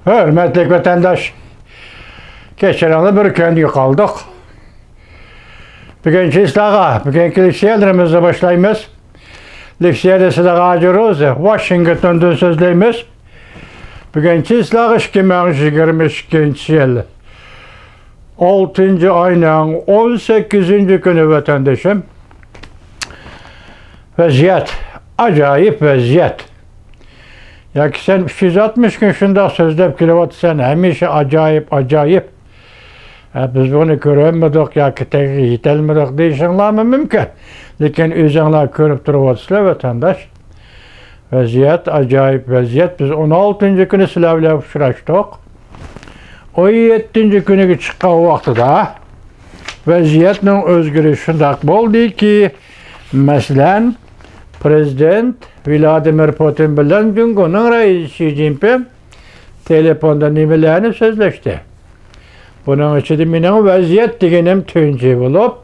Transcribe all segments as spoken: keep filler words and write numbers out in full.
ھۆرمەتلىك ۋەتەنداش، كەچۈرۈڭلار، بىر كۈنگە قالدۇق. بۈگۈنكى ئىشلارغا، بۈگۈنكى لېكسىيەلىرىمىزنى باشلايمىز. لېكسىيە دېسىدە ھاجى روزى، ۋاشىنگتوندىن سۆزلەيمىز. بۈگۈنكى ئىشلارغا ئىككى مىڭ يىگىرمە ئىككىنچى يىل ئالتىنچى ئاينىڭ ئون سەككىزىنچى كۈنى ۋەتەندىشىم. ۋەزىيەت، ئاجايىپ ۋەزىيەت. ياكى سەن ئۈچ يۈز ئاتمىش كۈن شۇنداق سۆزلەپ كېلىۋاتىسەن، ھەمىشە ئاجايىپ، ئاجايىپ. ھە، بىز بۇنى كۆرەلمىدۇق ياكى تېگىگە يېتەلمىدۇق دېيىشىڭلارمۇ مۇمكىن. لېكىن ئۆزۈڭلار كۆرۈپ تۇرۇۋاتىسىلەر، ۋەتەنداش. ۋەزىيەت ئاجايىپ ۋەزىيەت. بىز ئون ئالتىنچى كۈنى سىلەر بىلەن ئۇچراشتۇق. ئون يەتتىنچى كۈنىگە چىققان ۋاقتىدا ۋەزىيەتنىڭ ئۆزگىرىشى شۇنداق بولدىكى، مەسىلەن، پرېزىدېنت ۋلادىمىر پۇتىن بىلەن جۇڭگونىڭ رەئىسى شى جىنپىڭ تېلېفوندا نېمىلەرنى سۆزلەشتى؟ بۇنىڭ ئىچىدە مېنىڭ ۋەزىيەت دېگىنىم تۇنجى بولۇپ،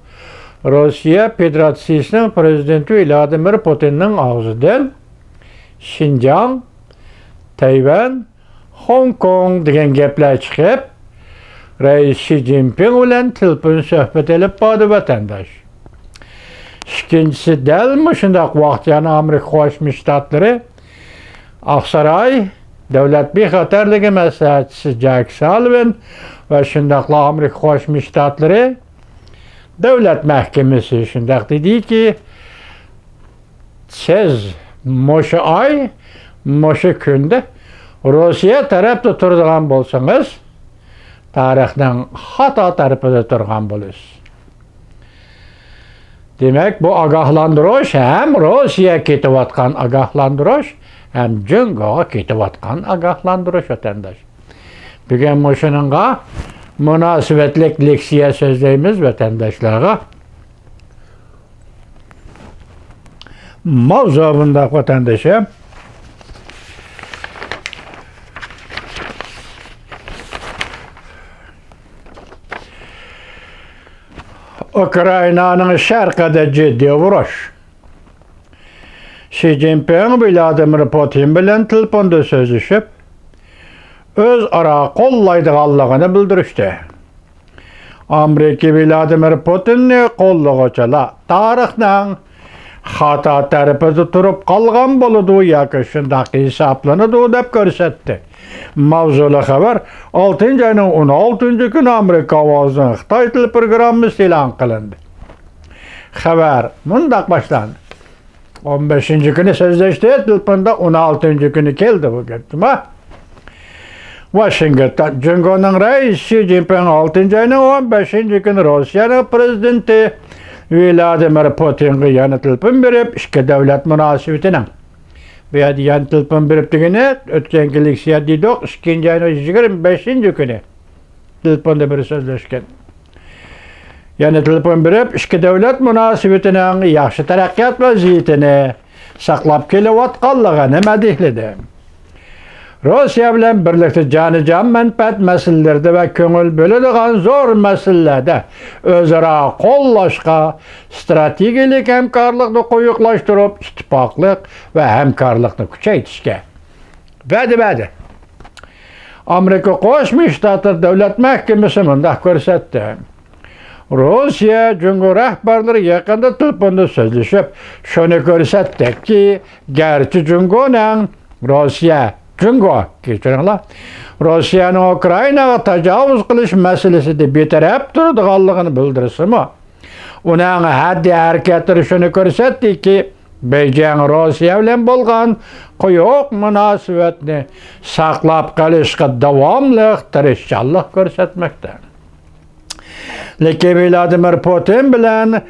روسىيە فېدېراتسىيىسىنىڭ پرېزىدېنتى ۋلادىمىر پۇتىننىڭ ئاغزىدىن شىنجاڭ، تەيۋەن، خوڭكوڭ دېگەن گەپلەر چىقىپ، رەئىس شى جىنپىڭ بىلەن تېلېفون سۆھبەت ئېلىپ باردى، ۋەتەنداش. ئىككىنچىسى، دەل مۇشۇنداق ۋاقىت يەنە ئامېرىكا قوشما شتاتلىرى، ئاقساراي دۆلەت بىخەتەرلىكى مەسلىھەتچىسى جاك سالىۋان ۋە شۇنداقلا ئامېرىكا قوشما شتاتلىرى دۆلەت مەھكىمىسى شۇنداق دېدىكى، سىز مۇشۇ ئاي، مۇشۇ كۈندە روسىيە تەرەپتە تۇرىدىغان بولسىڭىز، تارىخنىڭ خاتا تەرىپىدە تۇرغان بولىسىز. دېمەك، بۇ ئاگاھلاندۇرۇش ھەم روسىيەگە كېتىۋاتقان ئاگاھلاندۇرۇش، ھەم جۇڭگوغا كېتىۋاتقان ئاگاھلاندۇرۇش، ۋەتەنداش. بۈگۈن مۇشۇنىڭغا مۇناسىۋەتلىك لېكسىيە سۆزلەيمىز ۋەتەنداشلارغا. ماۋزۇ بۇنداق، ۋەتەندىشىم. ئۇكرائىنانىڭ شەرقىدە جىددىي ئۇرۇش. شى جىنپىڭ ۋلادىمىر پۇتىن بىلەن تېلېفوندا سۆزلىشىپ، ئۆزئارا قوللايدىغانلىقىنى بىلدۈرۈشتى. ئامېرىكا ۋلادىمىر پۇتىننى قوللىغۇچىلار تارىخنىڭ خاتا تەرىپىدە تۇرۇپ قالغان بولىدۇ ياكى شۇنداق ھېسابلىنىدۇ، دەپ كۆرسەتتى. ماۋزۇلۇق خەۋەر ئالتىنچى ئاينىڭ ئون ئالتىنچى كۈنى ئامېرىكا ئاۋازىنىڭ خىتاي تىل پروگراممىسىدا ئېلان قىلىندى. خەۋەر مۇنداق باشلاندى. ئون بەشىنچى كۈنى سۆزلەشتى، تېلېفوندا ئون ئالتىنچى كۈنى كەلدى بۇ گەپ، جۇما. ۋاشىنگتون، جۇڭگونىڭ رەئىسى شى جىنپىڭ ئالتىنچى ئاينىڭ ئون بەشىنچى كۈنى روسىيەنىڭ پرېزىدېنتى ۋلادىمىر پۇتىنغا يەنە تېلېفون بېرىپ، ئىككى دۆلەت مۇناسىۋىتىنىڭ، بۇ يەردە يەنە تېلېفون بېرىپ دېگىنى، ئۆتكەنكى لېكسىيە دېدۇق، ئىككىنچى ئاينىڭ يىگىرمە بەشىنچى كۈنى تېلېفوندا بىر سۆزلەشكەن. يەنە تېلېفون بېرىپ، ئىككى دۆلەت مۇناسىۋىتىنىڭ ياخشى تەرەققىيات ۋەزىيىتىنى ساقلاپ كېلىۋاتقانلىقىنى مەدھىيلىدى. روسىيە بىلەن بىرلىكتە جانىجان مەنپەئەت مەسىلىلىرىدە ۋە كۆڭۈل بۆلىدىغان زور مەسىلىلەردە ئۆزئارا قوللاشقا، ئىستراتېگىيەلىك ھەمكارلىقنى قويۇقلاشتۇرۇپ، ئىتتىپاقلىق ۋە ھەمكارلىقنى كۈچەيتىشكە ۋەدە بەردى. ئامېرىكا قوشما شتاتلىرى دۆلەت مەھكىمىسى مۇنداق كۆرسەتتى. روسىيە، جۇڭگو رەھبەرلىرى يېقىندا تېلېفوندا سۆزلىشىپ، شۇنى كۆرسەتتىكى، گەرچە جۇڭگونىڭ روسىيە، جۇڭگو، كەچۈرۈڭلار، روسىيەنىڭ ئۇكرائىناغا تاجاۋۇز قىلىش مەسىلىسىدە بىتەرەپ تۇرىدىغانلىقىنى بىلدۈرسىمۇ، ئۇنىڭ ھەددى ھەرىكەتلىرى شۇنى كۆرسەتتىكى، بېيجىڭ روسىيە بىلەن بولغان قويۇق مۇناسىۋەتنى ساقلاپ قېلىشقا داۋاملىق تىرىشچانلىق كۆرسەتمەكتە. لېكىن ۋلادىمىر پۇتىن بىلەن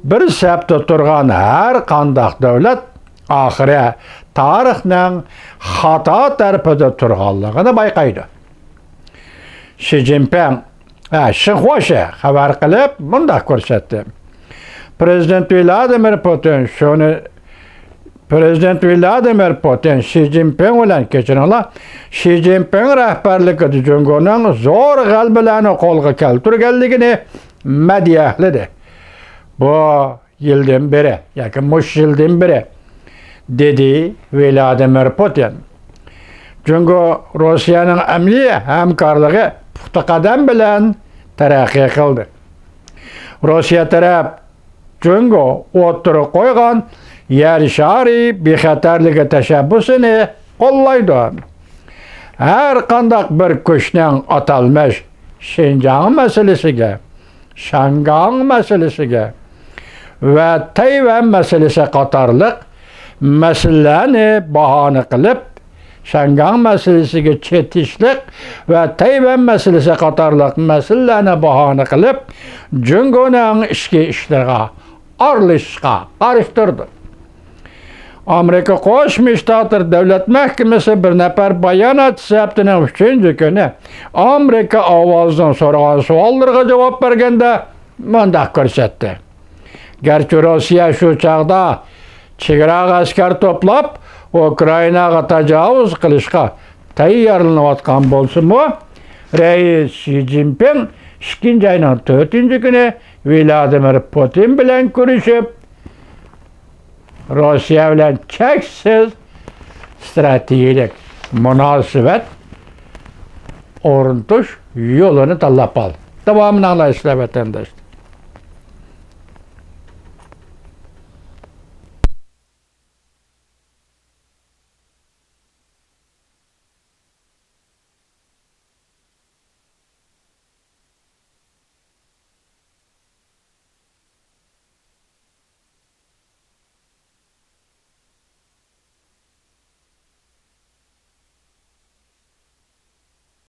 بىر سەپتە تۇرغان ھەر قانداق دۆلەت ئاخىرى تارىخنىڭ خاتا تەرىپىدە تۇرغانلىقىنى بايقايدۇ. شى جىنپىڭ، ھە، شىنخۇا شى خەۋەر قىلىپ مۇنداق كۆرسەتتى. پرېزىدېنت ۋلادىمىر پۇتىن شۇنى، پرېزىدېنت ۋلادىمىر پۇتىن شى جىنپىڭ بىلەن، كەچۈرۈڭلار، شى جىنپىڭ رەھبەرلىكىدە جۇڭگونىڭ زور غەلىبىلەرنى قولغا كەلتۈرگەنلىكىنى مەدھىيەلىدى. بۇ يىلدىن بېرى ياكى مۇشۇ يىلدىن بېرى، دېدى ۋلادىمىر پۇتىن. جۇڭگو روسىيەنىڭ ئەمەلىي ھەمكارلىقى پۇختا قەدەم بىلەن تەرەققىي قىلدى. روسىيە تەرەپ جۇڭگو ئوتتۇرىغا قويغان يەر شارى بىخەتەرلىكى تەشەببۇسىنى قوللايدۇ. ھەر قانداق بىر كۈچنىڭ ئاتالمىش شىنجاڭ مەسىلىسىگە، شياڭگاڭ مەسىلىسىگە ۋە تەيۋەن مەسىلىسى قاتارلىق مەسىلىلەرنى باھانە قىلىپ، شياڭگاڭ مەسىلىسىگە چېتىشلىق ۋە تەيۋەن مەسىلىسى قاتارلىق مەسىلىلەرنى باھانە قىلىپ، جۇڭگونىڭ ئىچكى ئىشلىرىغا ئارىلىشىشقا قارشى تۇردى. ئامېرىكا قوشما شتاتلىرى دۆلەت مەھكىمىسى بىر نەپەر باياناتچىسى ھەپتىنىڭ ئۈچىنچى كۈنى ئامېرىكا ئاۋازىنىڭ سورىغان سوئاللىرىغا جاۋاب بەرگەندە مۇنداق كۆرسەتتى: گەرچە روسىيە شۇ چاغدا چېگراغا ئەسكەر توپلاپ، ئۇكرائىناغا تاجاۋۇز قىلىشقا تەييارلىنىۋاتقان بولسىمۇ، رەئىس شى جىنپىڭ ئىككىنچى ئاينىڭ تۆتىنچى كۈنى ۋلادىمىر پۇتىن بىلەن كۆرۈشۈپ، روسىيە بىلەن چەكسىز ئىستراتېگىيەلىك مۇناسىۋەت ئورنىتىش يولىنى تاللاپ ئالدى. داۋامىنى ئاڭلايسىلەر، ۋەتەنداشلار.